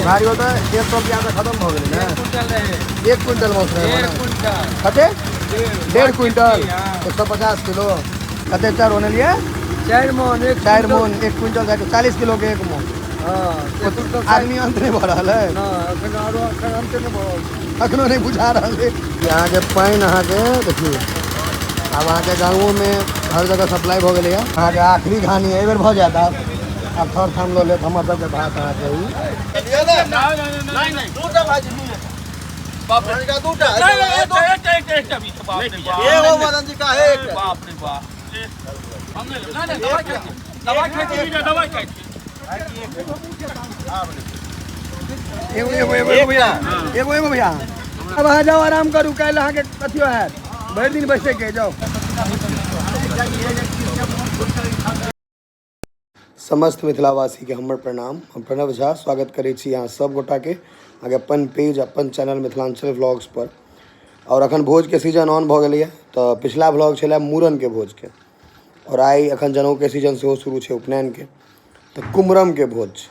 भारी होता है 100 रुपया तऽ खत्म भऽ गेलै ने। क्विंटल रहे। 1 क्विंटल माछ रहै। 1.5 क्विंटल। कते? 1.5 क्विंटल, 150 किलो। कते चाउर बनेलियै? 4 मन। 1 4 मन, 1 क्विंटल 40 किलो के 1 मन। हाँ, आदमी अंत नहीं भऽ रहल है। अखनो नहीं बुझा रहल है। अहाँके पानि अहाँके देखियौ आब अहाँके गाँवोमे हर जगह सप्लाई भऽ गेलैए। अहाँके आखिरी घानी एहि बेर भऽ जायत। आब आब थर थाम लऽ लेत हमर सबके भात अहाँके ई। एगो एगो एगो एगो भैया, एगो एगो भैया। अब अहाँ जाउ आराम करू, काल्हि अहाँके अथियो हैत, भरि दिन बैसैके जाउ। समस्त मिथिलावासीके हमर प्रणाम। हम प्रणव झा स्वागत करै छी अहाँ सब गोटाके अहाँके अपन पेज अपन चैनल मिथिलांचल व्लॉग्स पर। और अखन भोजके सीजन ऑन भऽ गेलैए, तऽ पिछला व्लॉग छलै मूड़नके भोजके, और आइ अखन जनउके सीजन सेहो शुरू छै उपनयनके, तऽ कुमरमके भोज छै,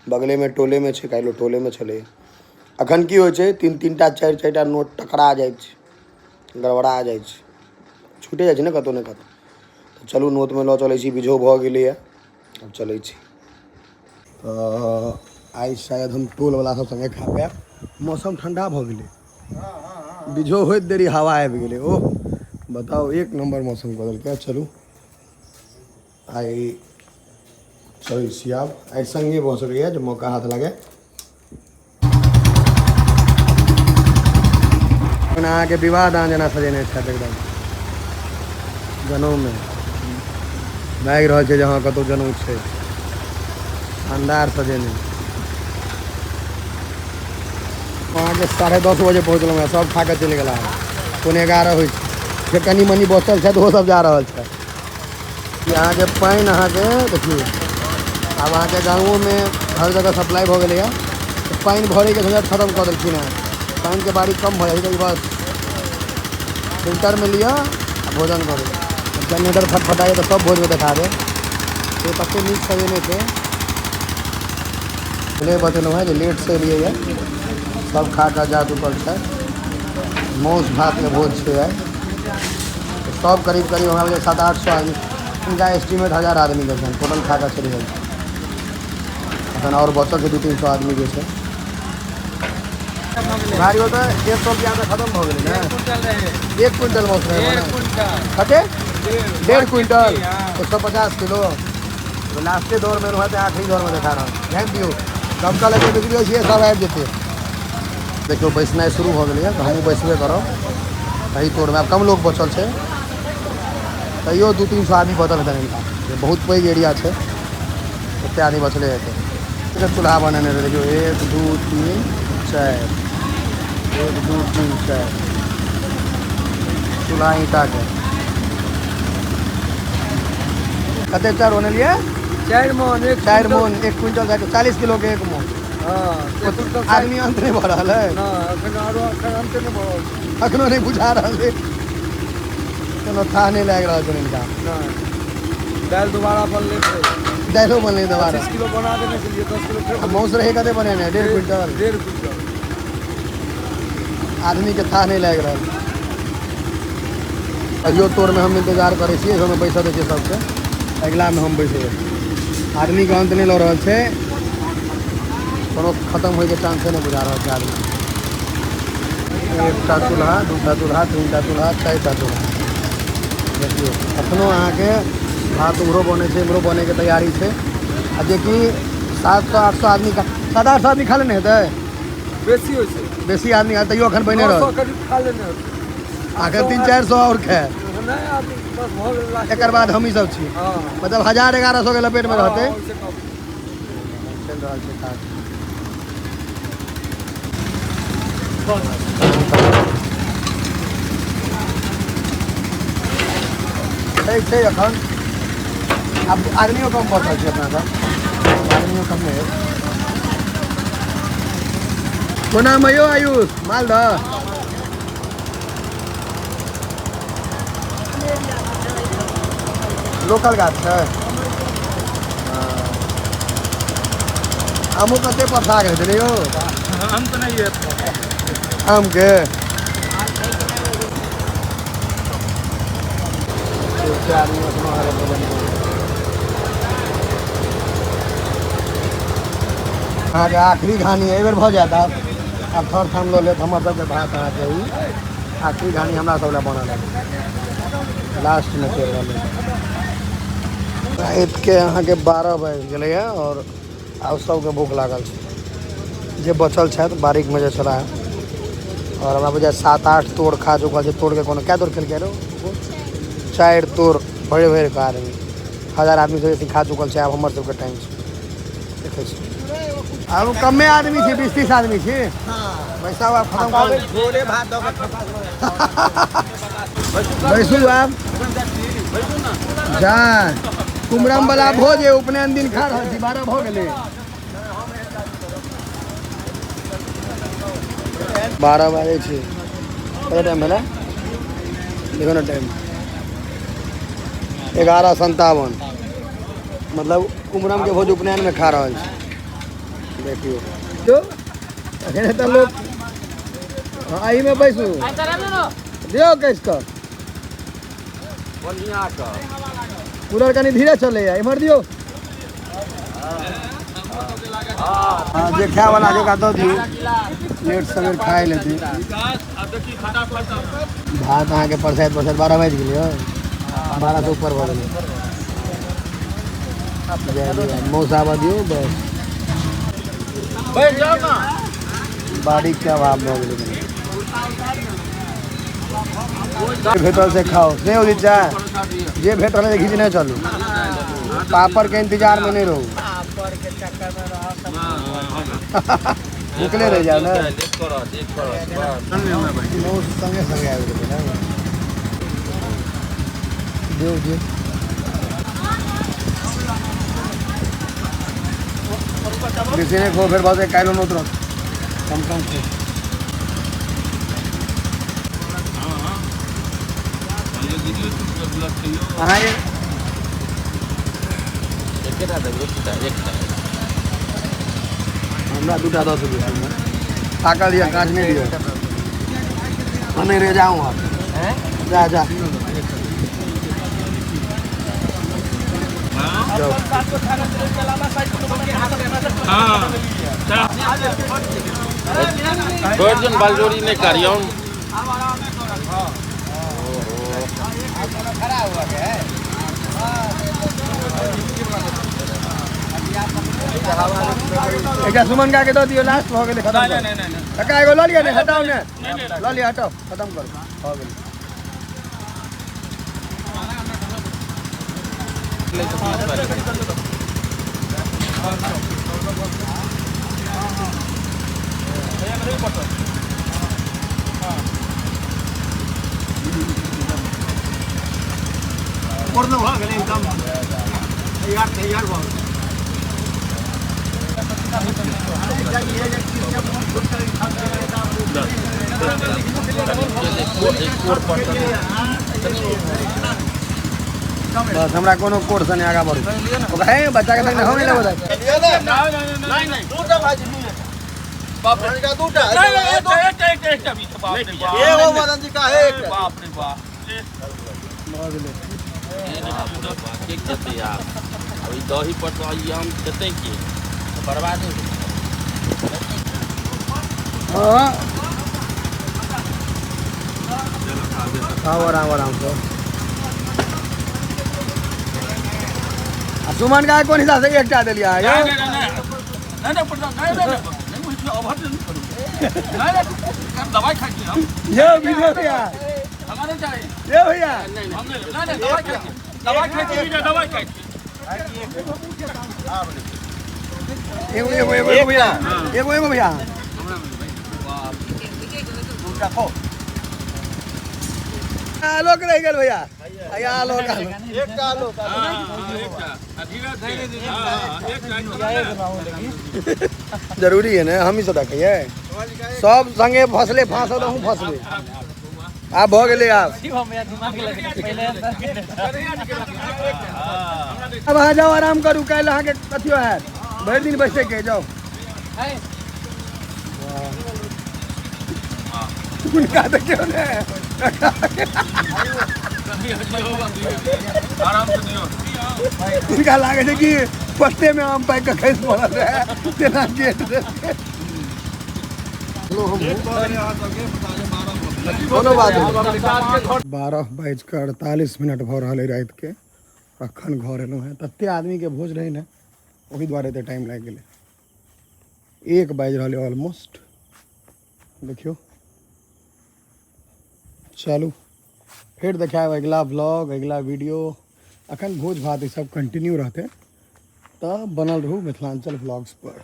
बगलेमे टोलेमे छै, काल्हिो टोलेमे छलैए। अखन की होइ छै, 3-3 टा 4-4 टा नोट टकरा जाइ छै, गड़बड़ा जाइ छै, छूटे जाइ छै ने कतहु ने कतहु। तऽ चलू नोतमे लऽ चलै छी, बिझो भऽ गेलैए, आब चलै छी। तऽ आइ शायद हम टोलवला सब सङ्गे खा पायब। मौसम ठण्डा भऽ गेलै, बिझो होइत देरी हवा आबि गेलै। ओह बताउ, एक नम्बर मौसम कऽ देलकै। चलू आइ चलै छी, आब आइ सङ्गे भऽ सकैए जे मौका हाथ लागे। अहाँके विवाह दान जेना सजेने छथि एकदम जनउमे, लागि रहल छै जे हँ कतहु जनउ छै, शानदार सजेने। अहाँके 10:30 बजे पहुँचलहुँ हेँ, सब खा कऽ चलि गेला। 10:45 होइ छै, फेर कनि मनि बचल छथि ओहो सब जा रहल छथि। अहाँके पानि अहाँके देखियौ आब अहाँके गाँवोमे हर जगह सप्लाई भऽ गेलैए, तऽ पानि भरैके झंझट खतम कऽ देलखिन हेँ। पानिके बारी कम भऽ जाइ छै, बस फिल्टरमे लिअ आ भोजन करू। जनरेटर फटफटाइए तऽ सब भोजमे देखा देत। से तते नीक सजेने छै। पहिले बतेलहुँ हेँ जे लेटसँ एलियैए, सब खा कऽ जा चुकल छै। मासु भातके भोज छै आइ, सब करीब करीब हमरा बुझाइए 700-800 आदमी, हुनका एस्टीमेट 1000 आदमीके छनि, टोटल खा कऽ चलि गेल छै। एखन आओर बचल छै 200-300 आदमी जे छै। भारी होता है, 100 रुपया तऽ खत्म भऽ गेलै ने। 1 क्विंटल माछ रहै। कते? 1.5 क्विंटल, 150 किलो। लास्टे दौरमे एलहुँ हेँ तऽ आखिरी दौरमे देखा रहल। ध्यान दियौ, दमकल एतै बुझि छियै, सब आबि जेतै। देखियौ बैसनाइ शुरू भऽ गेलैए, तऽ हमहूँ बैसबे करब एहि तोरमे। आब कम लोक बचल छै, तैयो 200-300 आदमी बचल हेतनि हिनका। बहुत पैघ एरिया छै, ओतेक आदमी बचले हेतै। चूल्हा बनेने रहै, देखियौ 1 2 3 4, 1 2 3 4 चूल्हा ईंटाके। कते चाउर बनेलियै? 4 मन। 4 मन, 1 क्विंटल 40 किलो के 1 मन। आदमी अंत नहीं भऽ रहल है, अखनो नहीं बुझा रहल है, कोनो थाह नहीं लागि रहल छै हिनका। दालि दोबारा बनलै, दालिओ बनलै दोबारा। 25 किलो बना देने छलियै, 10 किलो फेर। मासु रहै कते बनेने? 1.5 क्विंटल। 1.5 क्विंटल। आदमी के थाह नहीं लागि रहल। अहियो तोरमे हम इंतजार करै छियै, एहिमे बैसऽ दै छियै सबके, अगिलामे हम बैसबै। आदमीके अंत नहि लऽ रहल छै, कोनो खत्म होइके चांसे नहि बुझा रहल छै आदमी। 1टा चूल्हा, 2टा चूल्हा, 3टा चूल्हा, 4टा चूल्हा। देखियौ अखनो अहाँके भात उम्हरो बनै छै, इम्हरो बनैके तैयारी छै। आ जेकि 700-800 आदमी 700-800 आदमी खा लेने हेतै, बेसी होइ छै, बेसी आदमी खा, तैयो अखन बनि रहल। करीब खा लेने हेतै, अखन 300-400 आओर खाय। एकर बाद हमही सब छी, मतलब 1000-1100 के लपेटमे रहतै। चलि रहल छै काज। ठीक छै, अखन आब आदमियो कम बचल छै, अपना सब आदमियो कम नहि। कोना यौ आयुष? मालदह लोकल गाछ छै। आमो कते पथा गेल छलै यौ। हम तऽ नहि। आमके आदमी एखनो अहाँके भोजन करै। अहाँके आखिरी घानी एहि बेर भऽ जायत। आब आब थर थाम लऽ लेत हमर सबके भात। अहाँके ई आखिरी घानी हमरा सब लए बनल है, लास्टमे चलि रहल है। रातिके अहाँके 12 बाजि गेलैए आओर आब सबके भूख लागल छै, जे बचल छथि बारीकमे जे छलाह। आओर हमरा बुझाइ 7-8 तोड़ खा चुकल छै। तोड़के कोनो कए तोड़ खेलकै रौ? 4 तोड़ भरि भरि कऽ आदमी, 1000 आदमीसँ बेसी खा चुकल छै। आब हमर सबके टाइम छै, देखै छी आब कमे आदमी छी, 20-30 आदमी छी। पैसा आब खतम करू, बैसू आब। जा कुमरम वाला भोज है, उपनयन दिन खा रहल छी। 12 भऽ गेलै, 12 बाजै छै। कते टाइम भेलै देखो ने टाइम, 11:57। मतलब कुमरम के भोज उपनयन में खा रहल छी। देखियौ तो एखने तऽ लोक। हँ, एहिमे बैसू, दियौ कसि कऽ। कूलर कनि धीरे चलैया, इम्हर दियौ। हँ, जे खाय वाला छै ओकरा दऽ दियौ, लेट सवेर खाय लेतै। भात अहाँके परसैत परसैत 12 बाजि गेलै हौ, 12 से ऊपर भऽ गेलै। जाय दियौ, मौसा आबऽ दियौ बस। बारीक के अभाव भऽ गेलै कनि। जे भेटल से खाओ, नहि होली चाय जे भेटल है घीचने चलू, पापड़ के इंतजार में नहीं रहू, भूखले रह जाओ ने। मौस संगे संगे आबि गेलै ने। दियौ दियौ, बेसी नहि खो, फेर बस काल्हि नोत रहत। कम कम खो। अहाँके हमरा दूटा दऽ दियौ, पाकल दिअ, काँच नहि दियौ। हम नहीं रह जाऊँ, आप जा जा जाओ। भरि दिन बलजोरी नहि करियौन। एकटा सुमन का के दऽ दियौ, लास्ट भऽ गेलै, खतम करू। काका एगो लऽ लिअ ने, हटाउ ने, लऽ लिअ, हटाउ, खतम करू, भऽ गेलै। बस हमरा कोनो कोर्स नहि, आगाँ बढ़ू। ओकरा हे बच्चा के तक हम नहि लेबै। भऽ गेलै। के खेतै आब? आब ई दही पर तऽ ई आम खेतै के? बर्बाद हो जेतै। हाँ, खाओ आराम आराम से। आ सुमन का कोन हिसाब से एकटा देलियै अहाँ यौ? दवाई खाइ छी हम। यौ विजय भैया, हमरा नहि चाही। यौ भैया, हम नहि लेब। नहि नहि, दवाइ खाइ छी, दवाइ खाइ छी, दवाइ खाइ छी। एगो एगो एगो एगो भैया, एगो एगो भैया। आलोक रहि गेल भैया, भैया आलोक, आलोक। जरूरी है ने, हम ही सब रखिए, सब संगे फसले फाँसल, अहूँ फसले। आब भऽ गेलै। आब आब अहाँ जाउ, आराम करू, काल्हि अहाँके अथियो हैत, भरि दिन बैसैके। जाउ। हुनका देखियौ ने। हुनका लागै छै कि पत्ते मे आम पाकि कऽ खसि पड़ल रहै तेना गेट। कोनो बात नहि। 12 बाजि कऽ 48 मिनट भऽ रहल अइ रातिके। अखन घर एलहुँ हेँ। तते आदमीके भोज रहै ने, ओहि दुआरे एते टाइम लागि गेलै। 1 बाजि रहल अइ ऑलमोस्ट। देखियौ, चलू, फेर देखायब अगिला व्लॉग, अगिला वीडियो। अखन भोज भात ई सब कंटिन्यू रहतै, तऽ बनल रहू मिथिलाञ्चल व्लॉग्स पर।